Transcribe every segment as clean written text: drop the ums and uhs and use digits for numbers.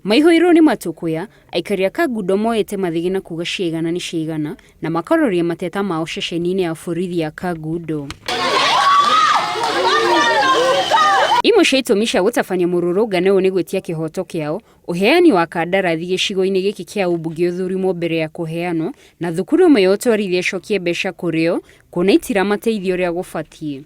Maihũirwo nĩ matũkũya, aikari a Kangundo moete mathĩgĩ na kuga ciaigana nĩ ciaigana na makaroria mateta mao ceceni-inĩ ya borithi ya Kangundo. Imwe cia itũmi cia gũtabania mũrũrũngano ũyũ nĩ gwĩtia kĩhoto kĩao, ũheani wa kandarathi gĩcigo-inĩ gĩkĩ kĩa ũmbunge ũthũrimwo mbere ya kũheanwo, na thukuru ĩmwe ya ũtwarithia ĩcokie mbeca kũrĩ o kuona itiramateithia ũrĩa gũbatiĩ.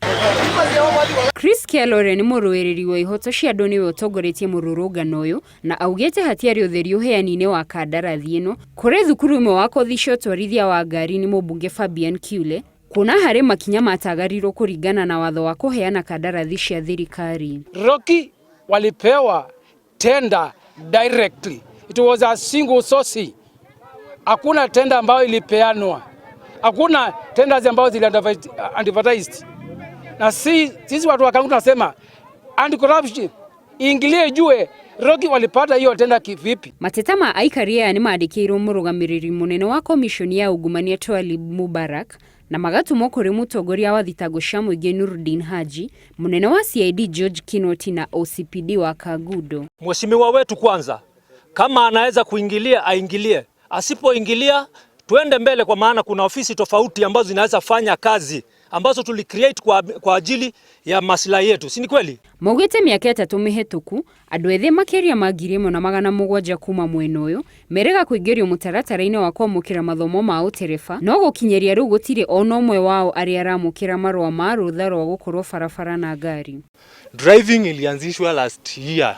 Chris Kello ũrĩa nĩ mũrũĩrĩri wa ihoto cia andũ nĩwe ũtongoretie mũrũrũngano ũyũ na augĩte hatiarĩ ũtheri ũheani-inĩ wa kandarathi ĩno kũrĩ thukuru ĩmwe wa kothi cia ũtwarithia wa ngari nĩ mũmbunge Fabian Kiule kuona harĩ makinya matagarirwo kũringana na watho wa kũheana kandarathi cia thirikari. Rocky walipewa tender directly. It was a single source. Hakuna tenda ambayo ilipeanwa, hakuna tenders ambayo zili advertised. Na sisi watu wa Kangundo tunasema anti corruption iingilie, ijue Rocky walipata hiyo tenda kivipi. Mateta ma aikari aya nĩ mandĩkĩirwo mũrũgamĩrĩri mũnene wa komishoni ya ungumania Twalib Mubarak na magatũmwo kũrĩ mũtongoria wa thitango cia mũingĩ Nurdin Haji, mũnene wa CID George Kinoti na OCPD wa Kangundo. Mheshimiwa wetu kwanza, kama anaweza kuingilia aingilie, asipoingilia tuende mbele, kwa maana kuna ofisi tofauti ambazo zinaweza fanya kazi ambazo tuli create kwa ajili ya maslahi yetu, si ni kweli? Maugĩte mĩaka 3 mĩhĩtũku andũ ethĩ makĩria ma 1700 kuma mwena ũyũ merĩga kũingĩrio mũtaratara-inĩ wa kwamũkĩra mathomo ma ũtereba, no gũkinyĩria rĩu gũtirĩ ona ũmwe wao arĩa aramũkĩra marũa ma rũtha rwa gũkorwo barabara na ngari. Driving ilianzishwa last year.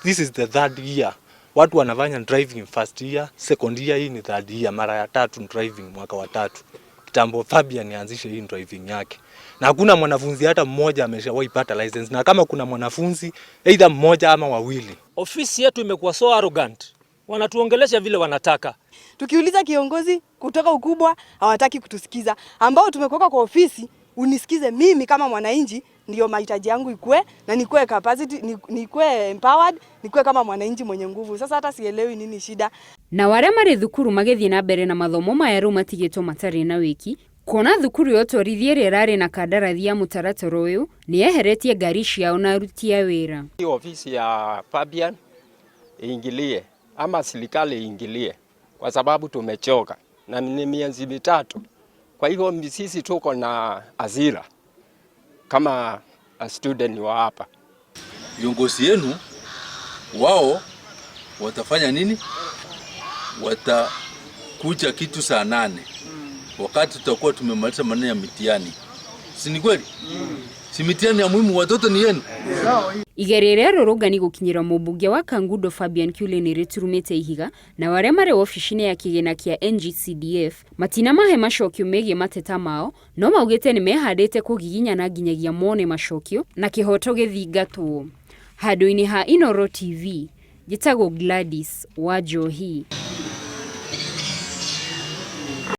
This is the third year. Watu wanafanya driving first year, second year, hii ni third year, mara ya tatu driving, mwaka wa tatu. Kitambo Fabian aanzishe hii driving yake. Na hakuna mwanafunzi hata mmoja ameshawahi pata license, na kama kuna mwanafunzi either mmoja ama wawili. Ofisi yetu imekuwa so arrogant, wanatuongelesha vile wanataka. Tukiuliza kiongozi kutoka ukubwa hawataki kutusikiza, ambao tumekuwa kwa ofisi, unisikize mimi kama mwananchi, ndio mahitaji yangu ikue na nikue capacity, nikue empowered, nikue kama mwananchi mwenye nguvu. Sasa hata sielewi nini shida. Na arĩa marĩ thukuru magĩthiĩ na mbere na mathomo maya rĩu matigĩtwo matarĩ na wĩki, kuona thukuru ya ũtwarithia ĩrĩa ĩrarĩ na kandarathi ya mũtaratara ũyũ nĩ yeheretie ngari ciao na aruti a wĩra. Ofisi ya Fabian iingilie ama serikali iingilie, kwa sababu tumechoka na ni miezi 3. Kwa hivyo sisi tuko na hasira kama student wa hapa. Viongozi yenu wao watafanya nini? Watakuja kitu saa 8 wakati tutakuwa tumemaliza maneno ya mitihani, si ni kweli? Si mitihani ya muhimu, watoto ni yenu. Igeria rĩa rũrũngani gũkinyĩra mũmbunge wa Kangundo Fabian Kiule nĩ rĩturumĩte ihiga, na arĩa marĩ wabici-inĩ ya kĩgĩna kĩa NGCDF matinamahe macokio megiĩ mateta mao, no maugĩte nĩ mehandĩte kũgiginyana nginyagia mone macokio na kĩhoto gĩthingatwo. Handũ-inĩ ha Inooro TV, njĩtagwo Gladys Wanjohi.